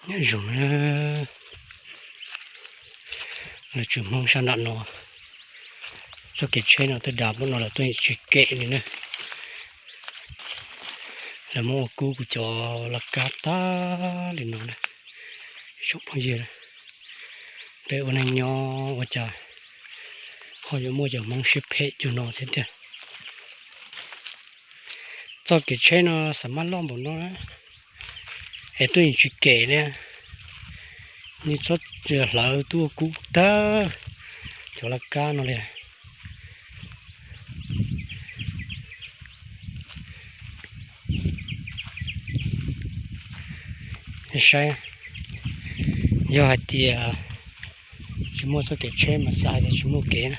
Nyob zoo na, lawv tseem Hmoob sab nram no, txoj kev tsheb no twb dav npaum no lawv tuaj yeej tsis kem li na. Lawv muab ua kub kuv cov laj kab tag li no na. Tsoom phooj ywg, peb ua neej nyob ua cas ho yuav muaj cov Hmoob siab phem cuag no thiab tiag. Txoj kev tsheb no xav mas loj npaum no na, es tuaj yeej tsis kem li. Yeej txhob hlawv tuaj kub tag cov laj kab no li. Saib, yog hais tias tsis muaj txoj kev tsheb mas xav hais tias tsis muaj kev na.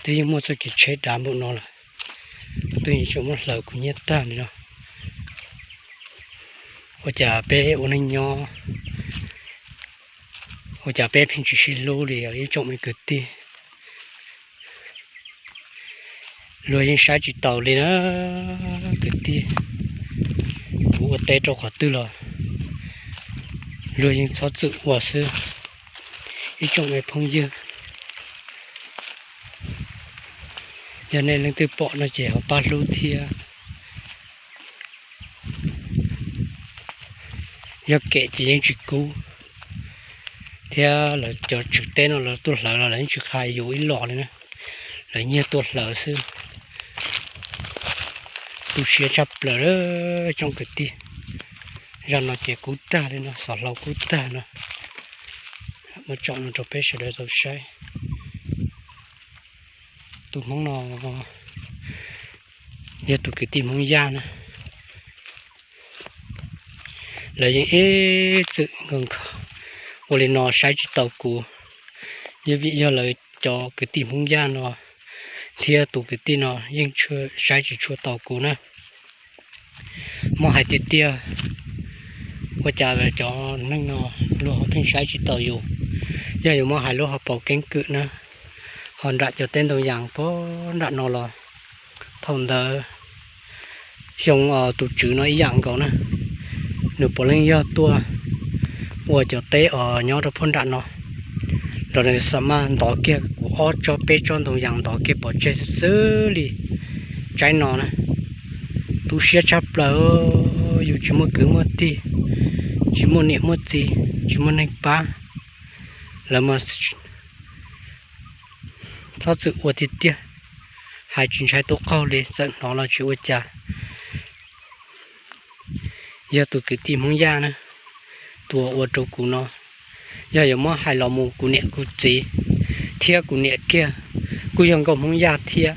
Twb yeej muaj txoj kev tsheb dav npaum no lawm, twb yeej tseem muab hlawv kuv nyiaj tag li no. Ua cas peb ua neej nyob, ua cas peb pheej tsis sib hlub li os ib tsoom me kwv tij. Luag yeej saib tsis taus li na kwv tij. Kuv ua teb rau qhov twg los luag yeej txhob txwm ua xwb ib tsoom me phooj ywg. Yog nej leej twg pom no ces ho pab hlub thiab. Yog kem ces yeej tsis kub, thiab lawv cov tswv teb no lawv tuaj hlawv los lawv yeej tsis qha yus ib los li na, lawv nyiag tuaj hlawv xwb. Tu siab tshaj plaws tsoom kwv tij. Zaj no ces kub tag li no, xov hlau kub tag no. Muab tsom no rau peb sawv daws tau saib. Tus Hmoob no yog tus kwv tij Hmoob Yaj na. Lawv yeej ib txwm nkaus nkaus ua li no saib tsis taus kuv. Yog vim yog lawv cov kwv tij Hmoob Yaj no thiab tus kwv tij no yeej saib tsis tshua taus kuv na. Muab hais tiag tiag, ua cas cov neeg no luag ho pheej saib tsis taus yus. Yog yuav muab hais lub hauv paus keeb kwm na, ho nram cov teb ntoo yas puag nram no los thaum ntawd xyoo tus tswv no ib yam nkaus na, nws puav leej yog tuaj ua cov teb os nyob rau puag nram no, los nws xa maj ntov kiag kuv ob tsob peb tsob ntoo yas ntov kiag pov tseg xwb li. Tsaib no na, tu siab tshaj plaws, yus tsis muaj kwv muaj tij, tsis muaj niam muaj txiv, tsis muaj neeg pab, lawv mas txhob txwm ua tiag tiag. Hais tsis ntshai tuaj qaug li, txawm hnov los tsis ua cas. Yog tus kwv tij Hmoob Yaj na, tus uas ua rau kuv no, yog yuav muab hais los mus kuv niam kuv txiv thiab kuv niam kiag kuj yog nkauj Hmoob Yaj thiab,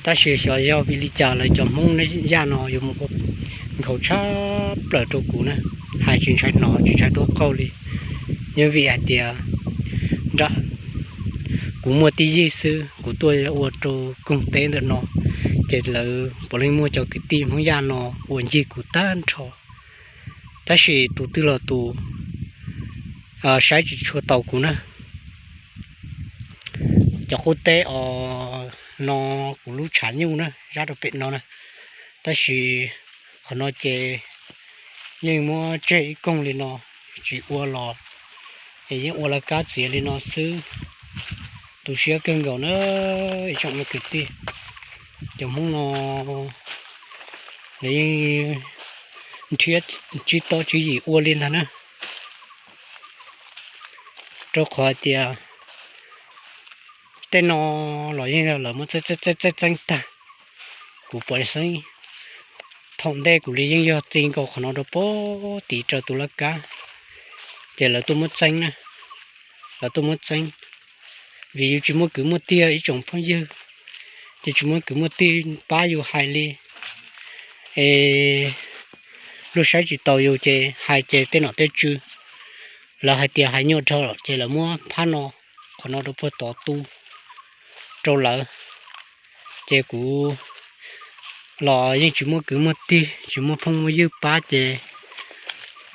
tab sis xyov yog vim li cas lawv cov Hmoob Yaj no yuav mus ua nkhaus tshaj plaws rau kuv na. Hais tsis ntshai hnov tsis ntshai tuaj qaug li, yog vim hais tias nram kuv muaj tib yig xwb kuv tuaj ua rau koog teb ntawm no, ces lawv puav leej muaj cov kwv tij Hmoob Yaj no uas ncig kuv tag nrho. Tab sis tus twg los tus saib tsis tshua taus kuv na. Cov qub teb os no kuv lub tshav nyuj na, zab rau pem no na, tab sis qhov no ces yeej muab tseg ib koog li no, tsis ua los es yeej ua lawv kab txiav li no xwb. Tu siab kawg nkaus na ib tsoom me kwv tij. Cov Hmoob no lawv yeej nrhiav tsib tob tsib yim ua li ntag na, rau qhov hais tias tej no los yeej yog lawv muab txeeb txeeb tag. Kuv pom xeeb thaum ntej kuv li yeej yog txi nkaus qhov no rau pem tid raws tus laj kab, ces lawv tuaj muab txeeb na, lawv tuaj muab txeeb. Vim yus tsis muaj kwv muaj tij ib tsoom phooj ywg, ces tsis muaj kwv muaj tij pab yus hais li, es luag saib tsis taus yus ces hais ces tej nom tej tswv lawv hais tias hais nyuaj dhau lawm ces lawv muab phab no, qhov no rau puag tod tu rau lawv. Ces kuv los yeej tsis muaj kwv muaj tij tsis muaj phooj muaj ywg pab ces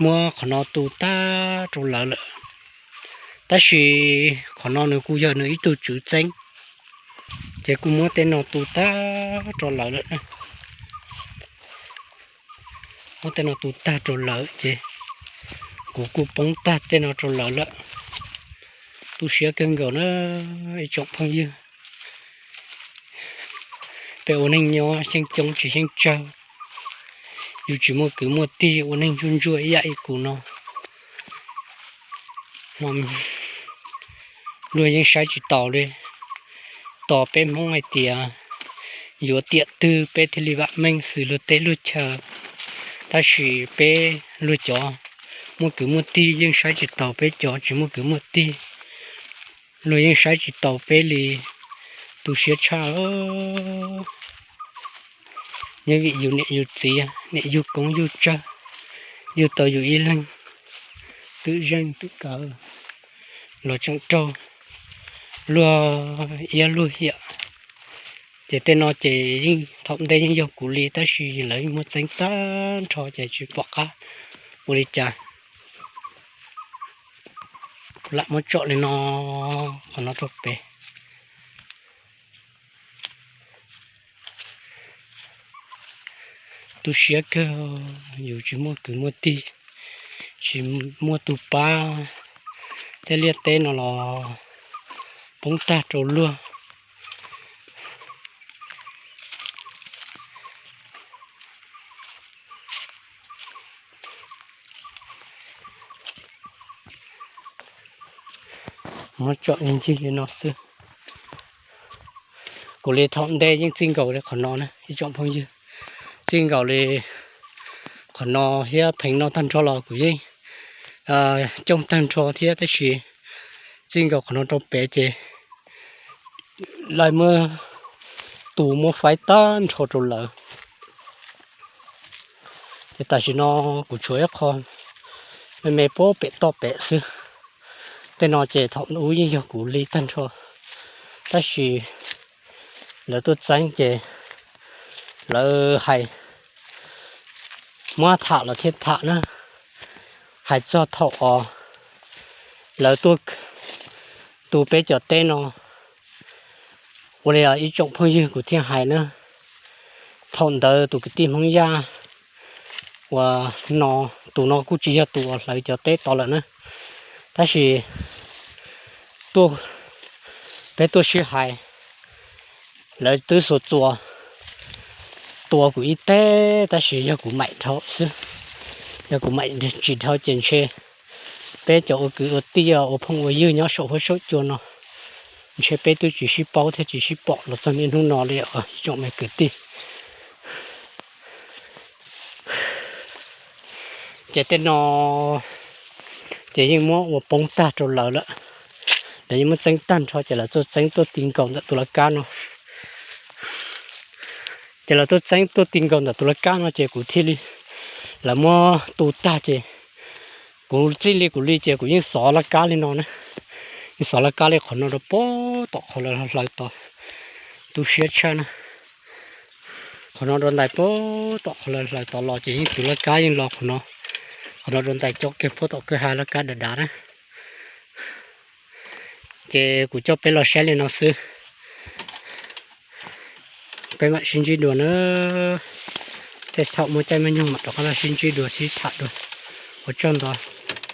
muab qhov no tu tag rau lawv lawm. Tab sis qhov no nws kuj yog nws ib tug tswv txeeb, ces kuj muab tej no tu tag rau lawv lawm. Muab tej no tu tag rau lawv ces Kuv kuj poob tag tej no rau lawv lawm. Tu siab kawg nkaus na ib tsoom phooj ywg. Peb ua neej nyob xyeej coob tsis xyeej tsawg, yus tsis muaj kwv muaj tij ua neej ntsuaj ntsuaj ib yam li kuv no. Luag yeej saib tsis taus li. Tos peb Hmoob hais tias yuav tiam twg peb thiaj li vam meej xws luag teb luag chaw. Tab sis peb luag cov muaj kwv muaj tij yeej saib tsis taus peb cov tsis muaj kwv muaj tij. Luag yeej saib tsis taus peb li, tu siab tshaj. Nyob vim yus niam yus txiv, niam yug koob yug tsawg, yug tau yus ib leeg twm zeej twm kawm los tseem raug luag iab luag hiam. Ces tej no ces yeej thaum ntej yeej yog kuv li tab sis lawv yeej muab txeeb tag nrho ces tsis pom qab ua li cas. Lam muab tsom li no, qhov no rau pem. Tu siab kawg, yus tsis muaj kwv muaj tij, tsis muaj tus pab, tej liaj teb no los poob tag rau luag. Muab tsom ncig li no xwb. Kuv li thaum ntej yeej txij nkaus li qhov no na ib tsoom phooj ywg, txij nkaus li qhov no thiab pheev no tag nrho los kuv yeej coob tag nrho thiab tab sis txij nkaus qhov no rau pem ces lawv muab tu muab faib tag nrho rau lawv. Ces tam sim no kuv tshuav ib qho me me puag pem toj pem xwb. Tej no ces thaum ub yeej yog kuv li tag nrho, tab sis lawv tuaj txeeb ces lawv hais muab tham los thiaj tham na. Hais txog thaum os lawv tuaj tu peb cov teb no, ua li ib tsoom phooj ywg kuv thiaj hais na, thaum ntawd tus kwv tij Hmoob Yaj uas no, tus no kuj tsis yog tus uas hlawv cov teb tod lawm na, tab sis peb tuaj sib hais, lawv twb xuas txuas tua kuv ib teg tab sis yog kuv maim dhau xwb. Yog kuv maim tsis dhau ces ntshe peb cov ua kwv ua tij ua phooj ua ywg nyob saum huab saum cua no, ntshe peb twb tsis sib paub thiab tsis sib pom los txog niaj hnub no li os ib tsoom me kwv tij. Ces tej no ces yeej muab ua poob tag rau lawv lawm. Lawv yeej muab txeeb tag nrho ces lawv tuaj txeeb tuaj ti nkaus ntawm tus laj kab no. Ces lawv tuaj txeeb tuaj ti nkaus ntawm tus laj kab no ces kuv thiaj li, lawv muab tu tag ces kuv txij li kuv li ces kuv yeej xov laj kab li no na. Yeej xov laj kab li qhov no rau puag tom qhov lawv hlawv tod. Tu siab tshaj na. Qhov no rau ntais puag tom qhov lawv hlawv tod los ces yeej tus laj kab yeej los qhov no. Qhov no rau ntais coob kiag puag tom kwj ha laj kab dav dav na. Ces kuv coj peb los saib li no xwb. Peb mam sib ntsib dua na. Tej thaum muaj caij muaj nyoog mam rov qab los sib ntsib dua sib tham dua. Ua tsaug ntau.